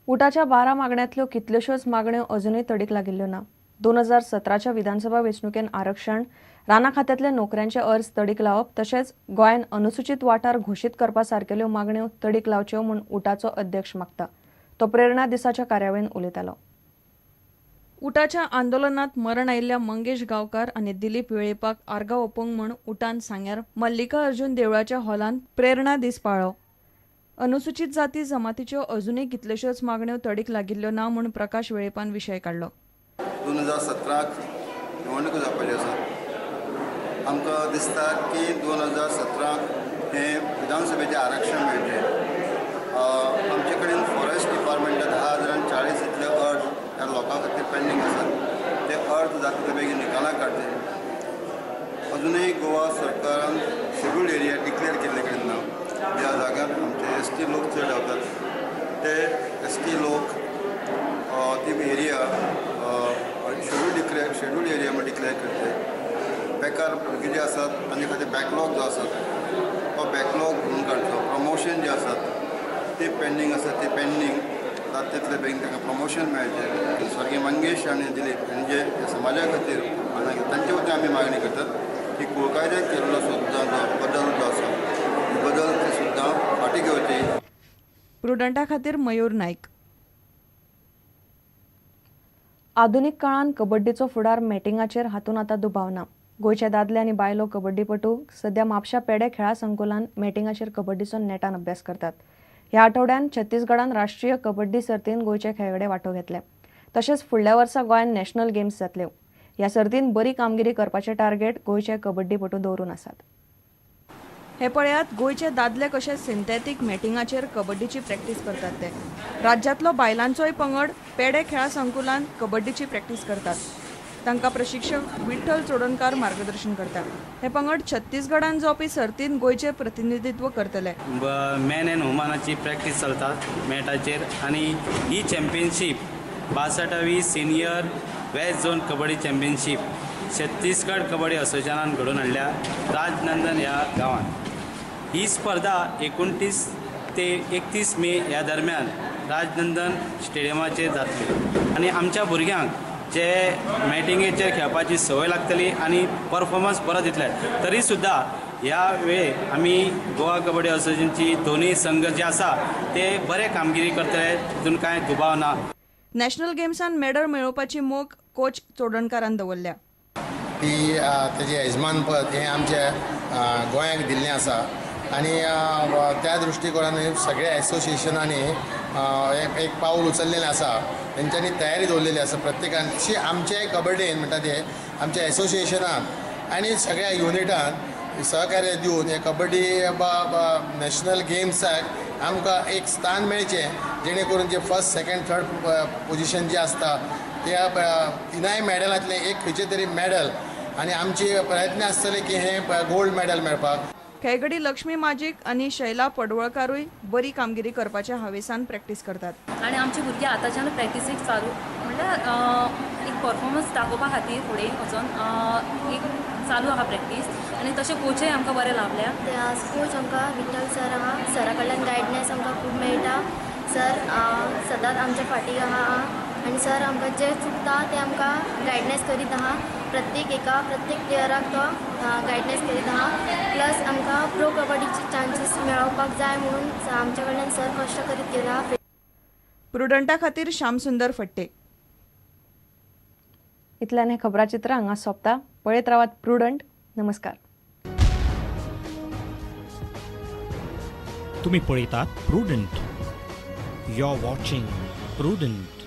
उटाच्या 12 मागण्यांतल्यो कितल्योश्योच मागण्यो अजुनूय तडीक लागिल्ल्यो ना. 2017च्या विधानसभा वेंचणुकेन आरक्षण, राना खात्यांतल्या नोकऱ्यांचे अर्ज तडीक लावप तशेंच गोंयान अनुसूचित वाठार घोशीत करपा सारकेल्यो मागण्यो तडीक लावच्यो म्हूण उटाचो अध्यक्ष मागता. तो प्रेरणा दिसाच्या कार्यावळीन उलयतालो. उटाच्या आंदोलनात मरण आयिल्ल्या मंगेश गांवकार आनी दिलीप वेळीपाक आर्गां ओपूंक म्हूण उटान सांग्यार मल्लिका अर्जुन देवळाच्या हॉलांत प्रेरणा दीस पाळ्ळो. अनुसूचित जाती जमातीच्यो अजुनूय कितल्योश्योच मागण्यो तडीक लागिल्ल्यो ना म्हूण प्रकाश वेळीपान विशय काडलो. 2017 निवडणुको जावपाच्यो आसात. आमकां दिसता की 2017 हें विधानसभेचें आरक्षण मेळचें. आमचे कडेन फॉरेस्ट डिपार्टमेंटा 10,040 इतले अर्ज ह्या लोकां खातीर पेंडींग आसात. ते अर्ज जाता ते बेगीन निकालाक काडचे. अजुनूय गोवा सरकारान शेड्यूल्ड एरिया डिक्लेअर केल्ले कडेन ना. ज्या जाग्यार आमचे एस टी लोक चड रावतात ते एस टी लोक ती area scheduled area म्हण डिक्लेअर करचे. बेकार भुरगे जे आसात तांचे खातीर बॅकलॉग जो आसा तो बॅकलॉग भरून काडचो. प्रमोशन जे आसात ते पेंडींग आसा, ते पेंडींग जाता तितले बेगीन तांकां प्रमोशन मेळचें. स्वर्गीय मंगेश आनी दिलीप हांणी जे समाजा खातीर तांचे वतीन आमी मागणी करतात की कुळ कायद्यात केल्लो सुद्दां जो बदल जो आसा बदल ते सुद्दां फाटीं घेवचे. प्रुडंटा खातीर मयूर नाईक. आधुनीक काळांत कबड्डीचो फुडार मॅटिंगाचेर हातूंत आतां दुबाव ना. गोंयचे दादले आनी बायलो कबड्डीपटू सध्या म्हापशा पेडे खेळा संकुलान मॅटिंगाचेर कबड्डीचो नेटान अभ्यास करतात. ह्या आठवड्यान छत्तीसगडान राष्ट्रीय कबड्डी सर्तीन गोंयचे खेळगडे वांटो घेतले. तशेंच फुडल्या वर्सा गोंयांत नॅशनल गेम्स जातल्यो. ह्या सर्तीन बरी कामगिरी करपाचें टार्गेट गोंयचे कबड्डीपटू दवरून आसात. हे पळयात गोंयचे दादले कशे सिंथेटीक मॅटिंगाचेर कबड्डीची प्रॅक्टीस करतात ते. राज्यांतलो बायलांचोय पंगड पेडे खेळा संकुलान कबड्डीची प्रॅक्टीस करतात. तांकां प्रशिक्षक विठ्ठल चोडणकार मार्गदर्शन करतात. हे पंगड छत्तीसगडान जावपी सर्तीन गोंयचें प्रतिनिधित्व करतले. मॅन अँड वुमनाची प्रॅक्टीस चलता मॅटाचेर आनी ही चॅम्पियनशीप 62वी senior west zone kabaddi championship Chhattisgarh kabaddi असोसिएशनान घडोवन हाडल्या राजनंदन ह्या गांवांत. ही स्पर्धा 29 ते 31 मे ह्या दरम्यान राजनंदन स्टेडियमाचेर जातली आनी आमच्या भुरग्यांक जे मॅटिंगेचेर खेळपाची संवय लागतली आनी परफॉर्मन्स बरो दितले. तरी सुद्दां ह्या वेळे आमी गोवा कबड्डी असोसिएशनची दोनूय संघ जे आसा ते बरे कामगिरी करतले, तितून कांय दुबाव ना. नॅशनल गेम्सान मेडल मेळोवपाची मोख कोच चोडणकारान दवरल्या. ती तेजें येजमानपद हें आमच्या गोंयाक दिल्लें आसा आनी त्या दृश्टिकोणान सगळ्या एसोसिएशनांनी एक पावल उचललेलें आसा. तेंच्यांनी तयारी दवरलेली आसा प्रत्येकान. तशी आमचे कबड्डीन म्हणटा ते आमच्या एसोसिएशनान आनी सगळ्या युनिटान सहकार्य दिवन हे कबड्डी नॅशनल गेम्साक आमकां एक स्थान मेळचें, जेणे करून जे फर्स्ट सेकंड थर्ड पोजिशन जे आसता त्या तिनाय मॅडलांतलें एक खंयचें तरी मॅडल, आनी आमची प्रयत्न आसतले की हें गोल्ड मॅडल मेळपाक. खेळगडी लक्ष्मी माजीक आनी शैला पडवळकारूय बरी कामगिरी करपाच्या हावेसान प्रॅक्टीस करतात. आनी आमची भुरगीं आतांच्यान प्रॅक्टिसीक चालू, म्हणल्यार एक परफॉर्मन्स दाखोवपा खातीर फुडें वचोन एक चालू आहा प्रॅक्टीस आनी तशें कोचय आमकां बरें लाभल्या. कोच आमकां विठ्ठल सर आहा. सरा कडल्यान गायडन्स आमकां खूब मेळटा. सर सदांच आमच्या फाटीं आहा आनी सर आमकां जें चुकता तें आमकां गायडन्स करीत आहा. प्रत्येक एका प्रत्येक प्लेयराक तो गायडन्स करीत आहा. प्लस आमकां प्रो कबड्डीचे चान्सीस मेळोवपाक जाय म्हणून आमच्या कडल्यान सर कश्ट करीत गेला. प्रुडंटा खातीर श्यामसुंदर फट्टे. इतल्यान हें खबराचित्र हांगा सोंपता. पळयत रावात प्रुडंट. नमस्कार. तुम्ही पळयतात Prudent. You are watching Prudent.